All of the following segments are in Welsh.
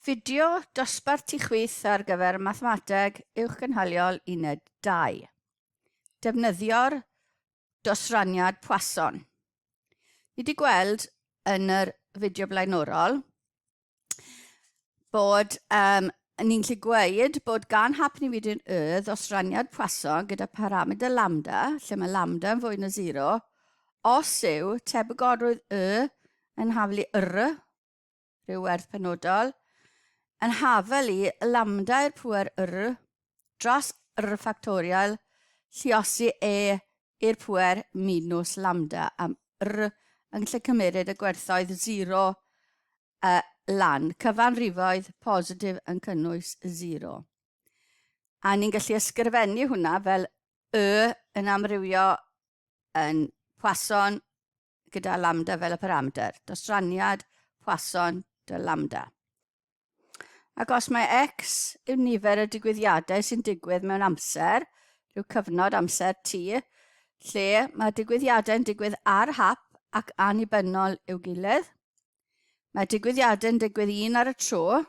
Fideo dosbarth tu chwith ar gyfer Mathemateg Uwchgynhaliol Uned 2. Defnyddio'r dosraniad Poisson. Ni wedi gweld yn yr fideo blaenorol bod um, ni'n gallu gweud bod gan hapnewidyn y ddosraniad Poisson gyda paramedr lambda, lle mae lambda yn fwy na 0, os yw tebygolrwydd y yn haflu r, rhyw werth penodol, yn hafel i lambda i'r pŵer r dros r ffactorial lluosi e i'r pŵer minus lambda am r yn gallu cymeryd y gwerthoedd 0 uh, lan, cyfanrifoedd positif yn cynnwys 0. A ni'n gallu ysgrifennu hwnna fel y yn amrywio yn Poisson gyda lambda fel y paramedr, dosraniad Poisson dy lambda. Ac os mae x yw nifer y digwyddiadau sy'n digwydd mewn amser, rhyw cyfnod amser t, lle mae digwyddiadau'n digwydd ar hap ac annibynnol i'w gilydd. Mae digwyddiadau'n digwydd un ar y tro,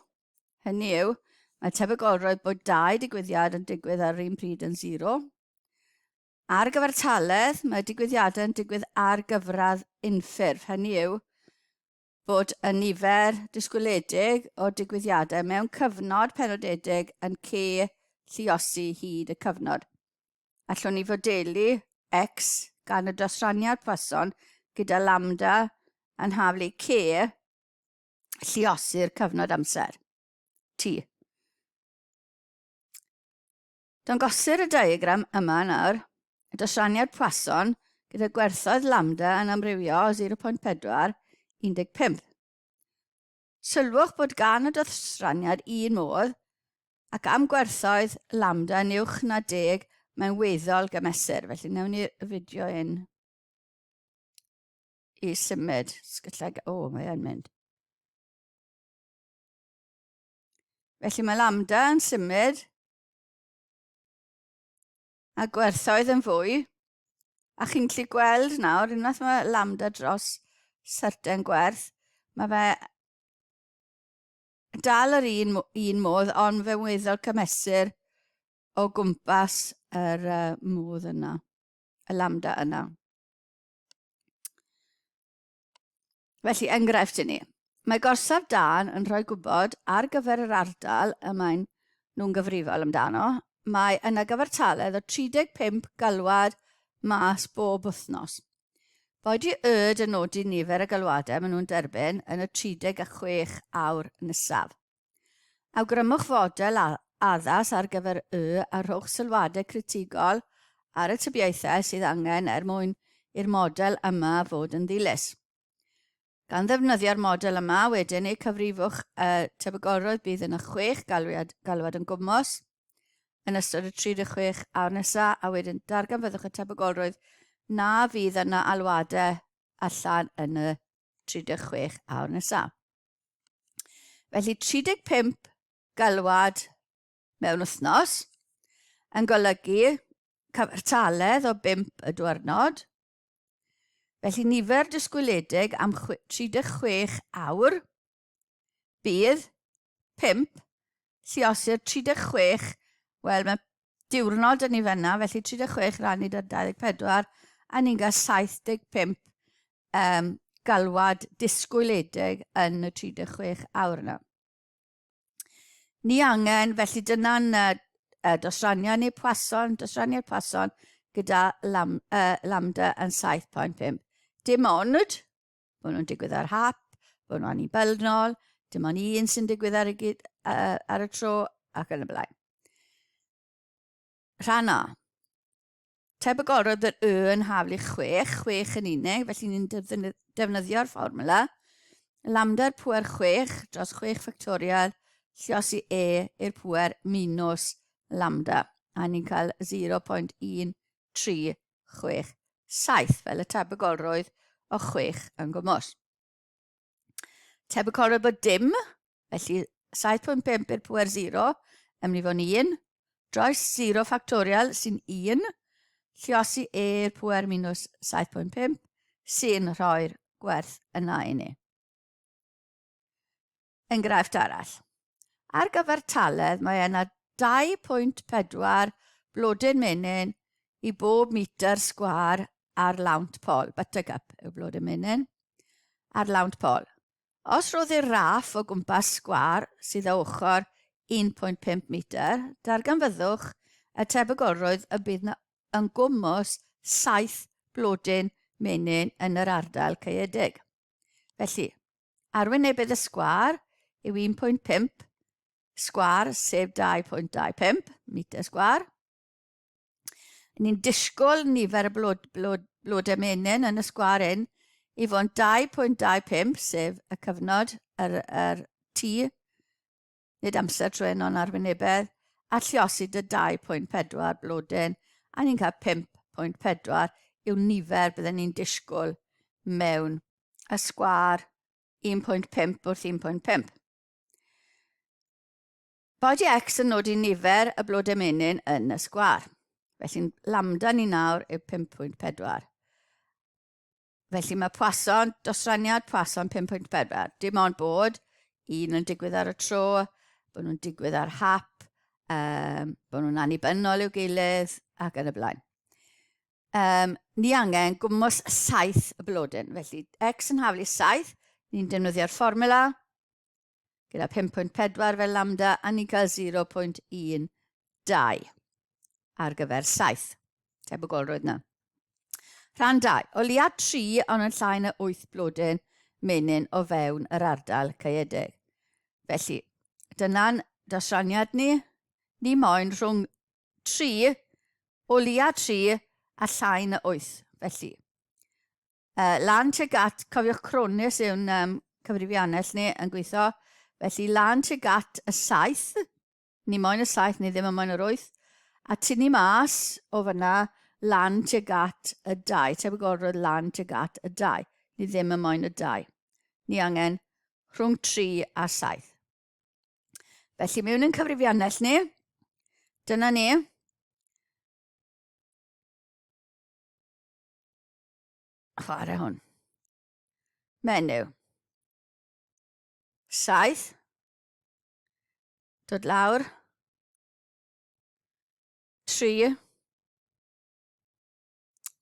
hynny yw, mae tebygolrwydd bod dau digwyddiad yn digwydd ar yr un pryd yn 0. Ar gyfartaledd, mae digwyddiadau'n digwydd ar gyfradd unffurf, hynny yw, bod y nifer disgwyliedig o digwyddiadau mewn cyfnod penodedig yn C lluosi hyd y cyfnod. Allwn ni fodelu X gan y dosraniad Poisson gyda lambda yn haflu C lluosi'r cyfnod amser, T. Dangosir y diagram yma nawr, y dosraniad Poisson gyda gwerthoedd lambda yn amrywio o 0.4 15. Sylwch bod gan y dosraniad un modd ac am gwerthoedd lambda yn uwch na 10 mae'n weddol gymesur. Felly newn ni'r fideo un i symud. Sgyllau, o, oh, mae e'n mynd. Felly mae lambda yn symud a gwerthoedd yn fwy. A chi'n gallu gweld nawr, unwaith mae lambda dros certain gwerth, mae fe dal yr un, un modd, ond fe weddol cymesur o gwmpas yr uh, modd yna, y lambda yna. Felly, enghraifft i ni. Mae gorsaf dân yn rhoi gwybod ar gyfer yr ardal y maen nhw'n gyfrifol amdano, mae yna gyfartaledd o 35 galwad mas bob wythnos. Boed i y dynodi nifer y galwadau maen nhw'n derbyn yn y 36 awr nesaf. Awgrymwch fodel addas ar gyfer y a rhowch sylwadau critigol ar y tybiaethau sydd angen er mwyn i'r model yma fod yn ddilys. Gan ddefnyddio'r model yma, wedyn ei cyfrifwch y tebygolrwydd bydd yna chwech galwiad, galwad yn gwmws yn ystod y 36 awr nesaf, a wedyn darganfyddwch y tebygolrwydd na fydd yna alwadau allan yn y 36 awr nesaf. Felly 35 galwad mewn wythnos yn golygu cyfartaledd o 5 y diwrnod. Felly nifer disgwyliedig am 36 awr bydd 5 lluosi'r 36, wel mae diwrnod yn ei fanna, felly 36 rannu 'da 24, a ni'n cael 75 um, galwad disgwyliedig yn y 36 awr yna. Ni angen, felly dyna'n uh, uh, dosraniad neu Poisson, dosraniad Poisson gyda lam, uh, lambda yn 7.5. Dim ond, bod nhw'n digwydd ar hap, bod nhw'n annibynnol, dim ond un sy'n digwydd ar y, gyd, uh, ar y tro, ac yn y blaen. Rhan A. Tebygolrwydd yr Y yn haflu 6, 6 yn unig, felly ni'n defnyddio'r fformula. Lambda'r pŵer 6 dros 6 ffactorial lliosi E i'r pŵer minus lambda. A ni'n cael 0.1367 fel y tebygolrwydd o 6 yn gwmws. Tebygolrwydd bod dim, felly 7.5 i'r pŵer 0 yn mynd i fod yn 1, dros 0 ffactorial sy'n 1, lliosi e i'r pŵer minus 7.5 sy'n rhoi'r gwerth yna i ni. Enghraifft arall. Ar gyfartaledd mae yna 2.4 blodyn menyn i bob metr sgwâr ar lawnt pol. Buttercup yw blodyn menyn ar lawnt pol. Os rhoddir raff o gwmpas sgwâr sydd â ochr 1.5 metr, darganfyddwch y tebygolrwydd y bydd na yn gwmws 7 blodyn menyn yn yr ardal caeëdig. Felly, arwynebedd y sgwâr yw 1.5 sgwâr, sef 2.25 metr sgwâr. Ni'n disgwyl nifer y blod, blod, blodau menyn yn y sgwâr hyn i fod yn 2.25, sef y cyfnod, yr, yr T, nid amser trwy yn o'n arwynebedd, a lliosi dy 2.4 blodyn, a ni'n cael 5.4 yw nifer bydden ni'n disgwyl mewn y sgwâr 1.5 wrth 1.5. Body X yn nodi nifer y blodau menyn yn y sgwâr. Felly lambda ni nawr yw 5.4. Felly mae Poisson, dosraniad Poisson 5.4. Dim ond bod un yn digwydd ar y tro, bod nhw'n digwydd ar hap, um, bod nhw'n annibynnol i'w gilydd ac yn y blaen. Um, ni angen gwmws 7 y blodyn. Felly x yn haflu 7, ni'n defnyddio'r fformula, gyda 5.4 fel lambda, a ni'n cael 0.12 ar gyfer 7. Tebygolrwydd na. Rhan 2. O leia 3 ond yn llai na 8 blodyn menyn o fewn yr ardal caeedig. Felly, dyna'n dosraniad ni. Ni moyn rhwng 3, o leia 3 a llai na 8. Felly, lan tuag at, cofiwch Cronus yw'n um, cyfrifiannell ni yn gweithio, felly lan tuag at y 7, ni moyn y 7, ni ddim yn moyn yr 8, a tynnu mas o fyna lan tuag at y 2, tebygolrwydd lan tuag at y 2, ni ddim yn moyn y 2. Ni angen rhwng 3 a 7. Felly mewn yn cyfrifiannell ni, dyna ni. Chwarae hwn. Menyw. 7. Dod lawr. 3.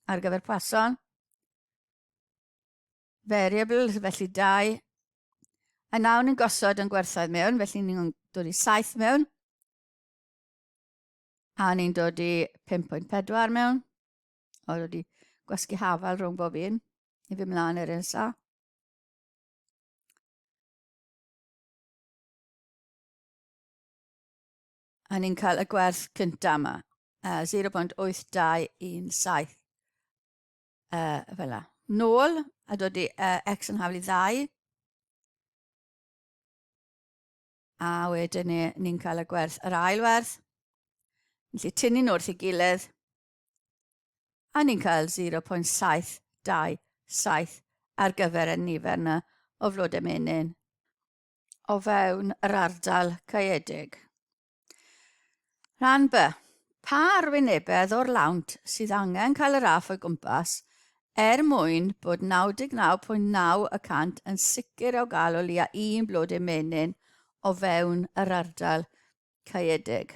Ar gyfer Poisson. Variable, felly 2. A nawr ni'n gosod yn gwerthoedd mewn, felly ni'n dod i 7 mewn. A ni'n dod i 5.4 mewn. O, wedi gwasgu hafal rhwng bob un i fi mlaen i'r nesa. A ni'n cael y gwerth cyntaf yma, 0.8217. Fel la. Nôl, a dod i x yn haflu 2. A wedyn ni, ni'n cael y gwerth, yr ail werth. Felly tynnu nhw wrth ei gilydd. A ni'n cael 0.727 ar gyfer y nifer yna o flodau menyn o fewn yr ardal caeedig. Rhan B. Pa arwynebedd o'r lawnt sydd angen cael y raff o'i gwmpas er mwyn bod 99.9 y cant yn sicr o gael o leia un blodyn menyn o fewn yr ardal caeedig?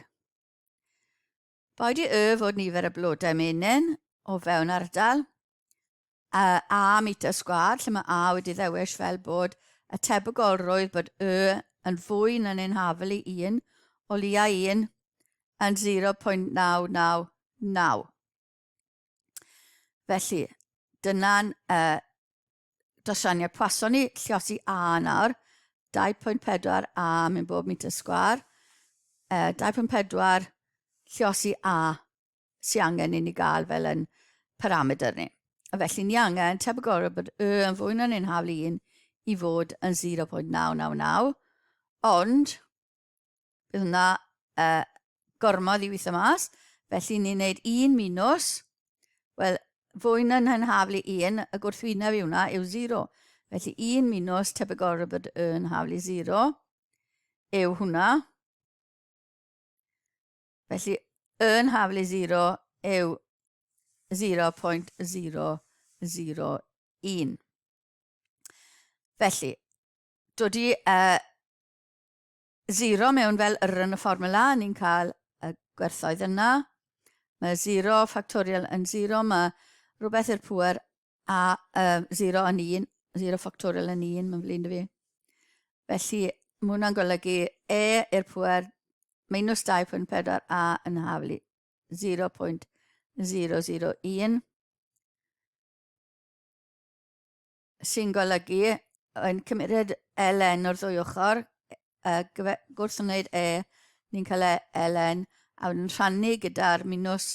Boed i Y fod nifer y blodau menyn o fewn ardal, a, a metr sgwâr, lle mae A wedi ddewis fel bod y tebygolrwydd bod Y yn fwy na neu'n hafel i 1, o leia 1, yn 0.999. Felly, dyna'n uh, dosraniad Poisson ni, lliosi A nawr, 2.4 A mewn bob metr sgwâr, uh, 2.4 lliosi A sy'n angen i ni gael fel yn paramedr ni. A felly ni angen tebygolrwydd bod Y yn fwy na neu'n haflu 1 i fod yn 0.999, ond bydd hwnna uh, gormod i weithio mas, felly ni'n neud 1 minus, wel, fwy na nhynhaflu 1, y gwrthwyneb i hwnna yw 0. Felly 1 minus tebygolrwydd bod y yn haflu 0 yw hwnna. Felly y yn haflu 0 yw 0.001. Felly, dod i uh, 0 mewn fel yr yn y fformwla, ni'n cael y gwerthoedd yna. Mae 0 ffactorial yn 0, mae rhywbeth i'r pŵer a 0 yn 1, 0 ffactorial yn 1, mae'n flin fi. Felly, mae hwnna'n golygu e i'r pŵer minus 2.4 a yn haflu 0.001. Sy'n golygu yn cymryd ln o'r ddwy ochr, gwrth wneud e, ni'n cael e ln, a wedyn rhannu gyda'r minus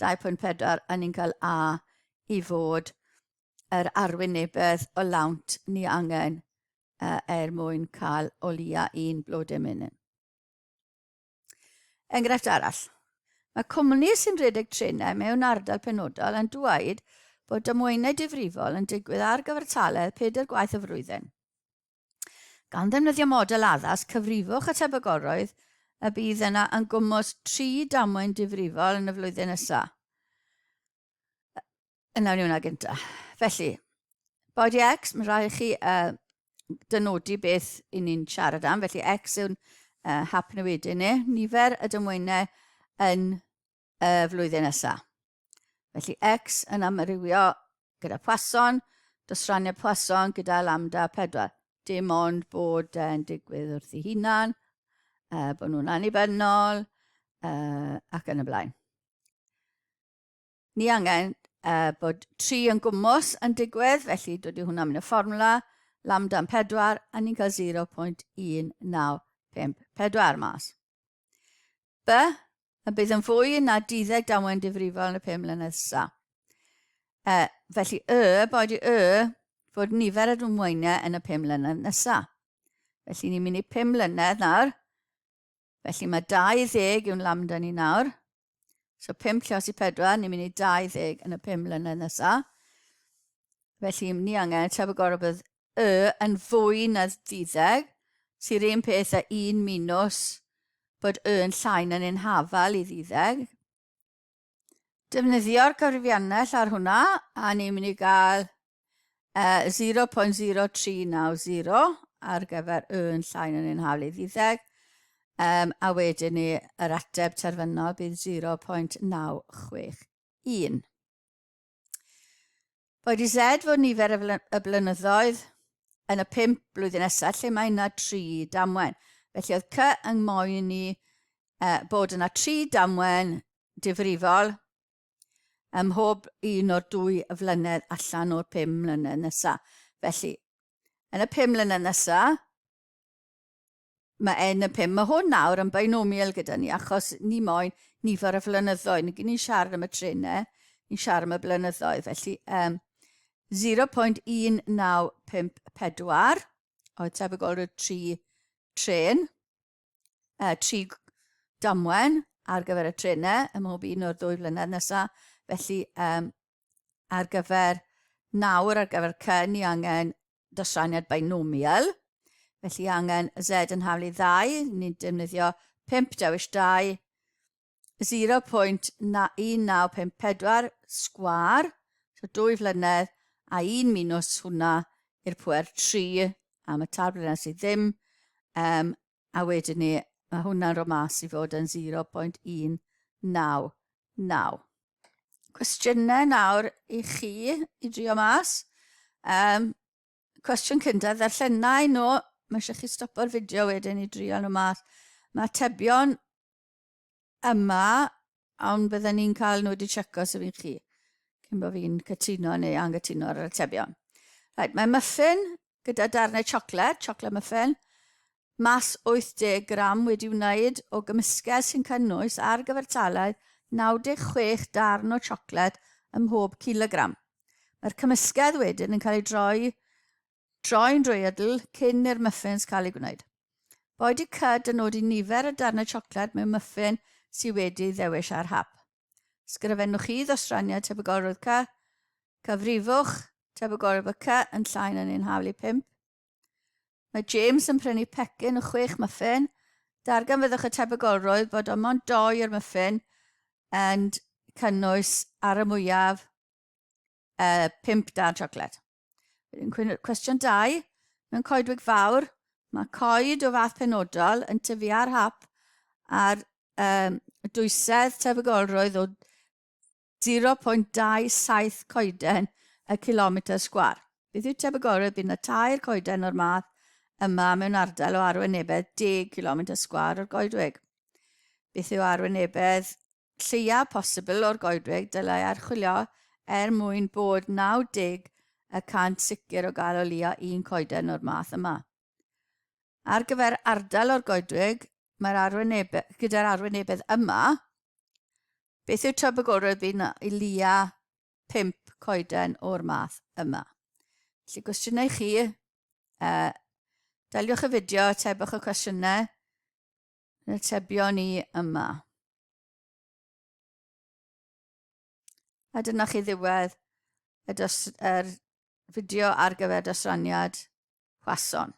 2.4 a ni'n cael a i fod yr arwynebedd o lawnt ni angen er mwyn cael o leia un blodyn menyn. Enghraifft arall. Mae cwmni sy'n rhedeg trenau mewn ardal penodol yn dweud bod damweiniau difrifol yn digwydd ar gyfartaledd pedair gwaith y flwyddyn. Gan ddefnyddio model addas, cyfrifwch y tebygolrwydd y bydd yna yn gwmws tri damwain difrifol yn y flwyddyn nesaf. Yna ni hwnna gynta. Felly, body X, mae rhaid i chi dynodi beth i ni'n siarad am. Felly X yw'n hap newidyn ni, nifer y dymwynau yn y flwyddyn nesaf. Felly X yn amrywio gyda Poisson, dosraniad Poisson gyda lambda 4. Dim ond bod e'n digwydd wrth ei hunan, bod nhw'n annibynnol, ac yn y blaen. Ni angen bod 3 yn gwmws yn digwydd, felly dod i hwnna mewn y fformwla, lambda yn 4, a ni'n cael 0.1954 mas. B, y bydd yn fwy na 12 damwain difrifol yn y 5 mlynedd nesaf. Felly y, boed i y, fod nifer y damweiniau yn y 5 mlynedd nesaf. Felly ni'n mynd i 5 mlynedd nawr. Felly mae 20 yw'n lambda ni nawr. So 5 llos i 4, ni'n mynd i 20 yn y 5 mlynedd nesaf. Felly ni angen tebygol bydd y yn fwy na 12, sy'r un peth â 1 minus bod y yn llai na'n ein hafal i ddeuddeg. Defnyddio'r cyfrifiannell ar hwnna, a ni'n mynd i gael 0.0390 ar gyfer y yn llai na'n ein hafal i ddeuddeg, a wedyn ni yr ateb terfynol bydd 0.961. Boed i Z fod nifer y blynyddoedd yn y pump blwyddyn nesaf lle mae yna tri damwen. Felly oedd C yng moyn ni bod yna tri damwen difrifol ym mhob un o'r dwy flynedd allan o'r pum mlynedd nesaf. Felly, yn y pum mlynedd nesaf, Mae n yn 5. Mae hwn nawr yn binomial gyda ni achos ni moyn nifer o flynyddoedd. Ni ni'n siarad am y trenau, ni'n siarad am y blynyddoedd. Felly um, 0.1954 oedd tebygolrwydd tri tren, tri damwen ar gyfer y trenau ym mhob un o'r ddwy flynedd nesaf. Felly um, ar gyfer nawr, ar gyfer C, ni angen dosraniad binomial. Felly angen Z yn haflu 2, ni'n defnyddio 5 dewis 2, 0.1954 sgwar, so 2 flynedd, a 1 minus hwnna i'r pwer 3 am y tair blynedd sydd ddim, um, a wedyn ni, mae hwnna'n rhoi mas i fod yn 0.199. Cwestiynau nawr i chi i drio mas. Um, cwestiwn cyntaf, ddarllenau nhw. Mae eisiau chi stopo'r fideo wedyn i drio nhw mas. Mae atebion yma, ond bydden ni'n cael nhw wedi checo sef fi'n chi, cyn bod fi'n cytuno neu anghytuno ar yr atebion. Right, mae muffin gyda darnau siocled, chocolate muffin, Mas 80 gram wedi wneud o gymysgedd sy'n cynnwys ar gyfartaledd 96 darn o siocled ym mhob cilogram. Mae'r cymysgedd wedyn yn cael ei droi droi'n drwyadl cyn i'r muffins cael eu gwneud. Boed i cyd yn nodi nifer y darnau siocled mewn muffin sydd wedi ei ddewis ar hap. Sgrifennwch chi ddosraniad tebygolrwydd C. Cyfrifwch tebygolrwydd y C yn llai na neu'n haflu 5. Mae James yn prynu pecyn o chwech muffin. Darganfyddwch y tebygolrwydd bod o mond doi o'r muffin yn cynnwys ar y mwyaf pump darn siocled. Wedyn cwestiwn 2, mewn coedwig fawr, Mae coed o fath penodol yn tyfu ar hap ar um, dwysedd tebygolrwydd o 0.27 coeden y kilometr sgwâr. Beth yw tebygolrwydd bydd yna tair coeden o'r math yma mewn ardal o arwynebedd 10 kilometr sgwâr o'r goedwig? Beth yw arwynebedd lleiaf posibl o'r goedwig dylai archwilio er mwyn bod 90 y cant sicr o gael o leia un coeden o'r math yma? Ar gyfer ardal o'r goedwig, mae'r arwynebedd, gyda'r arwynebedd yma, beth yw tebygolrwydd bydd yna i leia 5 coeden o'r math yma? Felly gwestiynau i chi, daliwch y fideo, atebwch y cwestiynau, yn atebion ni yma. A dyna chi ddiwedd y dos, yr fideo ar gyfer dosraniad Chwason.